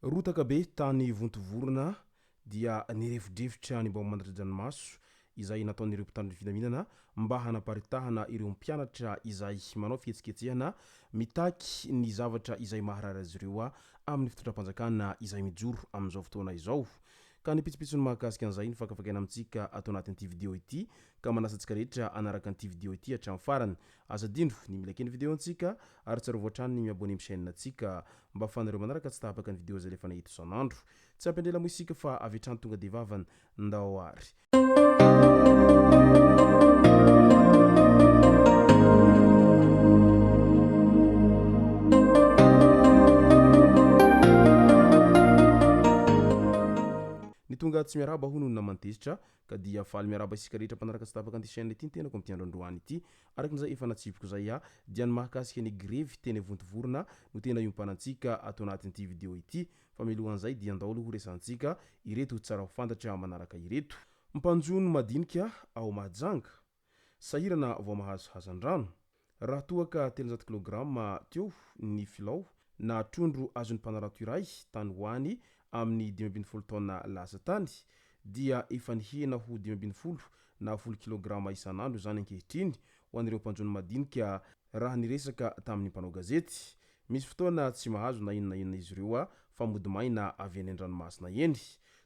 Rotaka be tany Vontovorona dia nirefodrefotra ny baomba mandra-dranomaso izay nataon'ireo mpitandro ny filaminana mba hanaparitahana ireo mpianatra izay manao fihetsiketsehana mitaky ny zavatra izay maharary azy ireo amin'ny fitondram-panjakana izay mijoro amin'izao fotoana izao. Ka ny pitsopitsony mahakasika an'izay no fakafakaina amintsika ato anatin'ity video ity ka manasa antsika rehetra hanaraka an'ity video ity hatramin'ny farany. Aza adino ny mi-like ny video antsika ary tsarovy hatrany ny mi-abonner amin'ny chaîne antsika mba ahafahanareo manaraka tsy tapaka ny video izay alefanay eto isan'andro. Tsy ampy andrela moa isika fa avy hatrany tonga dia vavany. Ndao ary. Ny tonga tsy miarahaba hono no naman'i Tezitra ka dia faly miarahaba isika rehetra mpanaraka tsy tapaka an'ity chaîne ity ny tenako amin'ity andro androany ity. Araka izay efa natsipiko izay dia ny mahakasika ny grevy teny Vontovorona no tena iompanantsika ato anatin'ity vidéo ity. Fa mialohan'izay dia andao aloha ho resahantsika ireto tsara ho fantatra manaraka ireto. Mpanjono madinika ao Mahajanga, sahirana vao mahazo hazandrano. Raha toa ka 300 kilograma teo ny filao na trondro azon'ny mpanarato iray tany ho any amin'ny 15 taona lasa tany dia efa nihena ho 15 na folo kilograma isan'andro izany ankehitriny ho an'ireo mpanjono madinika raha niresaka tamin'ny mpanao gazety. Misy fotoana tsy mahazo na inona na inona izy ireo fa mody maina avy eny an-dranomasina eny.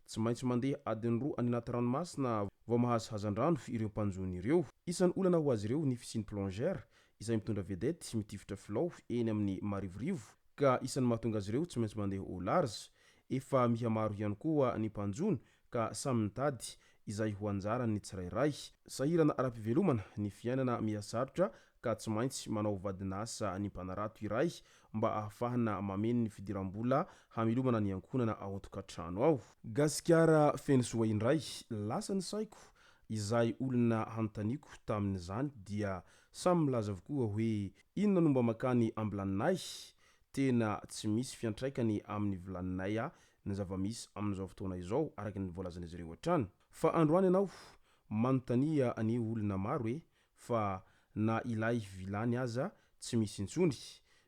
Tsy maintsy mandeha adiny roa any anaty ranomasina vao mahazo hazandrano ireo mpanjono ireo. Isan'ny olana ho azy ireo ny fisian'ny plongeur izay mitondra vedette mitifitra filao eny amin'ny marivorivo ka isan'ny mahatonga azy ireo tsy maintsy mandeha au large. Efa mihamaro ihany koa ny mpanjono ka samy mitady izay ho anjarany ny tsirairay. Sahirana ara-pivelomana ny fiainana miha-sarotra ka tsy maintsy manao vadin'asa ny mpanarato iray mba ahafahana mameno ny fidiram-bola hamelomana ny ankohonana ao an-tokantrano ao. Gasikara feno soa indray, lasa ny saiko, izay olona hanontaniako tamin'izany dia samy milaza avokoa hoe inona no mba makany ambilaninay? Tena tsy misy fiantraikany amin'ny vilaninay ny zava-misy amin'izao fotoana izao araka ny voalazan'izy ireo hatrany. Fa androany ianao manontania anie olona maro e fa na ilay vilany aza tsy misy intsony,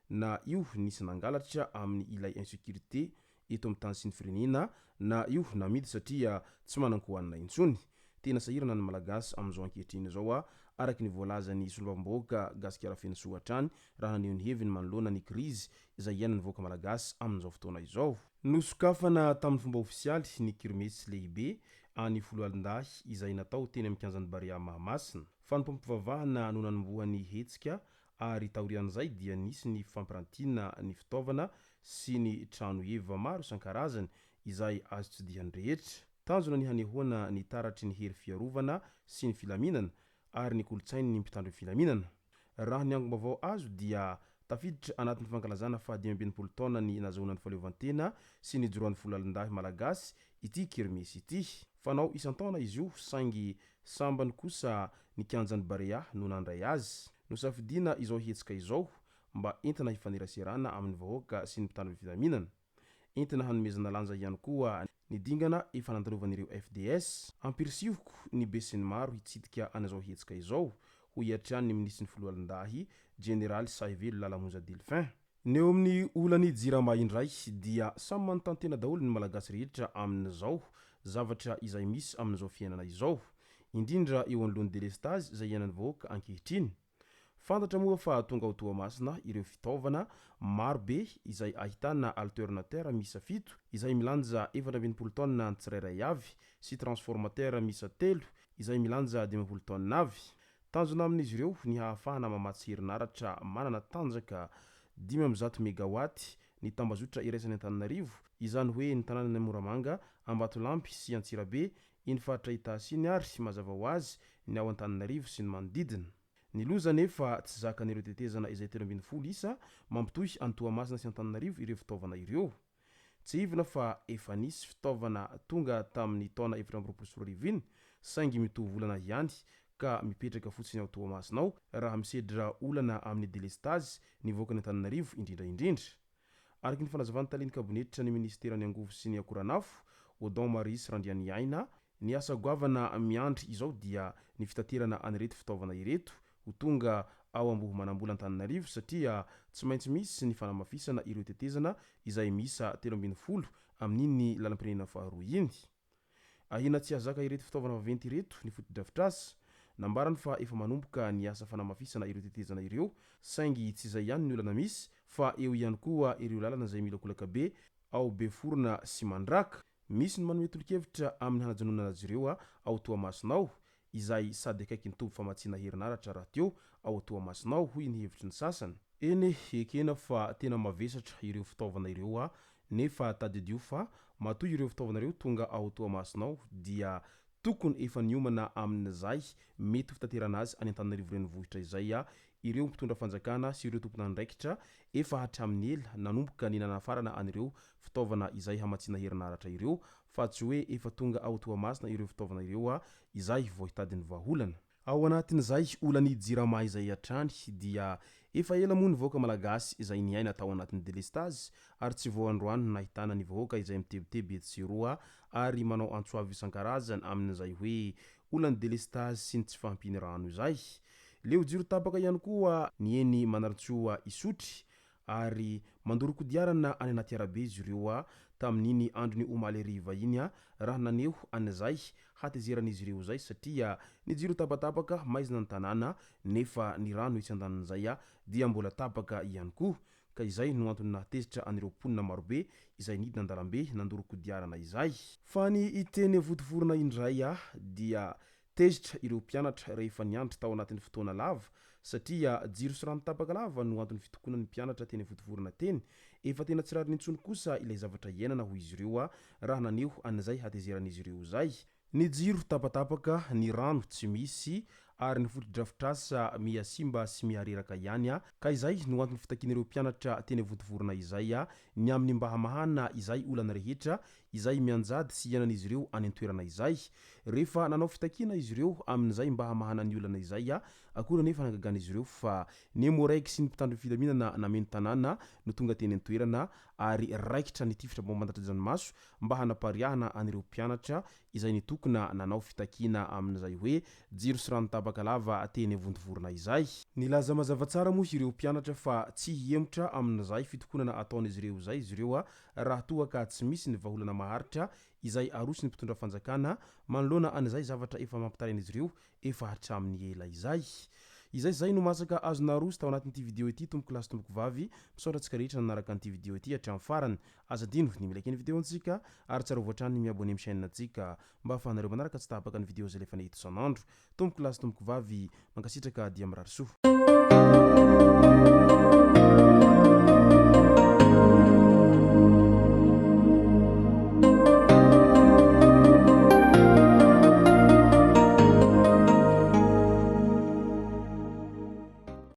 na io nisy nangalatra amin'ny ilay insécurité eto amin'ny tany sy ny firenena na io namidy satria tsy manan-kohanina intsony. Tena sahirana ny Malagasy amin'izao ankehitriny izao araka ny voalazan'ny solombavambahoaka Gasikara Fenosoa hatrany raha naneho ny heviny manoloana ny krizy izay iainan'ny vahoaka Malagasy amin'izao fotoana izao. Nosokafana tamin'ny fomba ofisialy ny kirmesy lehibe any Foloalindahy izay natao teny amin'ny kianjan'ny Barea Mahamasina. Fanompoam-pivavahana no nanombohan'ny hetsika ary taorian'izay dia nisy ny fampirantiana ny fitaovana sy ny trano heva maro isan-karazany izay azo tsidihan'ny rehetra. Tanjona ny hanehoana ny taratry ny hery fiarovana sy ny filaminana ary ny kolontsain'ny mpitandro ny filaminana. Raha ny angom-baovao azo dia tafiditra anatin'ny fankalazana faha 65 taona ny nazahoana ny fahaleovantena sy nijoroan'ny Foloalindahy Malagasy ity kermesy ity. Fanao isan-taona izy io saingy sambany kosa ny kianjan'ny Barea no nandray azy. Nosafidiana izao hetsika izao mba entina hifaneraserana amin'ny vahoaka sy ny mpitandro ny filaminana. Entina hanomezana lanja ihany koa ny dingana efa nandalovan'ireo FDS. Ampirisihiko ny besinimaro hitsidika an'izao hetsika izao, hoy hatrany ny minisitry ny Foloalindahy, Jeneraly Sahivelo Lala Monja Delphin. Ny eo amin'ny olan'ny Jirama indray dia samy manontany tena daholo ny Malagasy rehetra amin'izao zavatra izay misy amin'izao fiainana izao, indrindra eo anoloan'ny delestazy izay iainan'ny vahoaka ankehitriny. Fantatra moa fa tonga ao Toamasina ireo fitaovana maro be izay ahitana alternateur miisa fito izay milanja 64 taonina ny tsirairay avy sy transformateur miisa telo izay milanja 50 taonina avy. Tanjona amin'izy ireo ny hahafahana mamatsy herinaratra manana tanjaka 105 megawatt ny tambazotra iraisan'i Antananarivo, izany hoe ny tanànan'i Moramanga, Ambatolampy sy Antsirabe, iny faritra Itasy iny ary mazava ho azy ny ao Antananarivo sy ny manodidina. Ny loza anefa tsy zakan'ireo tetezana izay 13 isa mampitohy an'i Toamasina sy Antananarivo ireo fitaovana ireo. Tsiahivina fa efa nisy fitaovana tonga tamin'ny taona 2024 iny saingy mitovy olana ihany ka mipetraka fotsiny ao Toamasina ao raha misedra olana amin'ny delestazy ny vahoakan'Antananarivo indrindra indrindra. Araka ny fanazavan'ny talen'ny kabonetran'ny minisiteran'ny angovo sy ny akoranafo, Odon Maurice Randrianiaina, ny asa goavana miandry izao dia ny fitaterana an'ireto fitaovana ireto ho tonga ao Ambohimanambola Antananarivo satria tsy maintsy misy ny fanamafisana ireo tetezana izay miisa 13 amin'iny lalam-pirenena faharoa iny. Ahiana tsy hahazaka ireto fitaovana vaventy ireto ny fotodrafitrasa. Nambarany fa efa manomboka ny asa fanamafisana ireo tetezana ireo saingy tsy izay ihany ny olana misy fa eo ihany koa ireo lalana izay miolakolaka be ao Beforona sy Mandraka. Misy ny manome tolo-kevitra amin'ny hanajanonana azy ireo ao Toamasina ao, izay sady akaiky ny toby famatsiana herinaratra rahateo ao Toamasina ao, hoy ny hevitry ny sasany. Eny e, ekena fa tena mavesatra ireo fitaovana ireo nefa tadidio fa matoa ireo fitaovana ireo tonga ao Toamasina ao dia tokony efa niomana amin'izay mety ho fitaterana azy any Antananarivo Renivohitra izay ireo mpitondra fanjakana sy ireo tompon'andraikitra efa hatramin'ny ela nanomboka ny nanafarana an'ireo fitaovana izay hamatsiana herinaratra ireo fa tsy hoe efa tonga ao Toamasina ireo fitaovana ireo izay vao hitady ny vahaolana. Ao anatin'izay olan'ny Jirama izay hatrany dia efa ela moa ny vahoaka malagasy izay niaina tao anatin'ny delestazy ary tsy vao androany no nahitana ny vahoaka izay mitebiteby etsy sy eroa ary manao antso avo isan-karazany amin'izay hoe olan'ny delestazy sy ny tsy fahampian'ny rano izay. Leo jiro tapaka ihany koa ny eny Manarintsoa Isotry ary mandoro kodiarana any anaty arabe izy ireo tamin'iny andron'ny omaly hariva iny raha naneho an'izay hatezeran'izy ireo izay satria ny jiro tapatapaka maizina ny tanàna nefa ny rano etsy andanin'izay dia mbola tapaka ihany koa ka izay no antony nahatezitra an'ireo mponina marobe izay nidina an-dalambe nandoro kodiarana izay. Fa ny teny Vontovorona indray dia Tezitra ireo mpianatra rehefa niandry tao anatin'ny fotoana lava satria jiro sy rano tapaka lava no anton'ny fitokonan'ny mpianatra teny Vontovorona teny. Efa tena tsy rariny intsony kosa ilay zavatra iainana hoy izy ireo raha naneho an'izay hatezeran'izy ireo izay. Ny jiro tapatapaka, ny rano tsy misy ary ny fotodrafitrasa miha simba sy miha reraka ihany ka izay no anton'ny fitakian'ireo mpianatra teny Vontovorona izay ny amin'ny mba hamahana izay olana rehetra izay mianjady sy iainan'izy ireo any an-toerana izay. Rehefa nanao fitakiana izy ireo amin'izay mba hamahana ny olana izay, akory anefa nagagan'izy ireo fa ny Emmo-Reg sy ny mpitandro ny filaminana nameno tanàna no tonga teny an-toerana ary raikitra nitifitra baomba an-datsa-dranomaso mba hanapariahana an'ireo mpianatra izay nitokona nanao fitakiana amin'izay hoe jiro sy rano tapaka lava teny Vontovorona izay. Nilaza mazava tsara moa ireo mpianatra fa tsy hihemotra amin'izay fitokonana ataon'izy ireo izay izy ireo raha toa ka tsy misy ny vahaolana maharitra izay aroson'ny mpitondra fanjakana manoloana an'izay zavatra efa mampitaraina izy ireo efa hatramin'ny ela izay. Izay izay no masaka azo naroso tao anatin'ity video ity tompoko lahy sy tompoko vavy, misaotra antsika rehetra nanaraka an'ity video ity hatramin'ny farany. Aza adino ny mi-like ny video antsika ary tsarovy hatrany ny mi-abonner amin'ny chaîne antsika mba ahafahanareo manaraka tsy tapaka ny video izay alefanay eto isan'andro. Tompoko lahy sy tompoko vavy, mankasitraka dia mirary soa.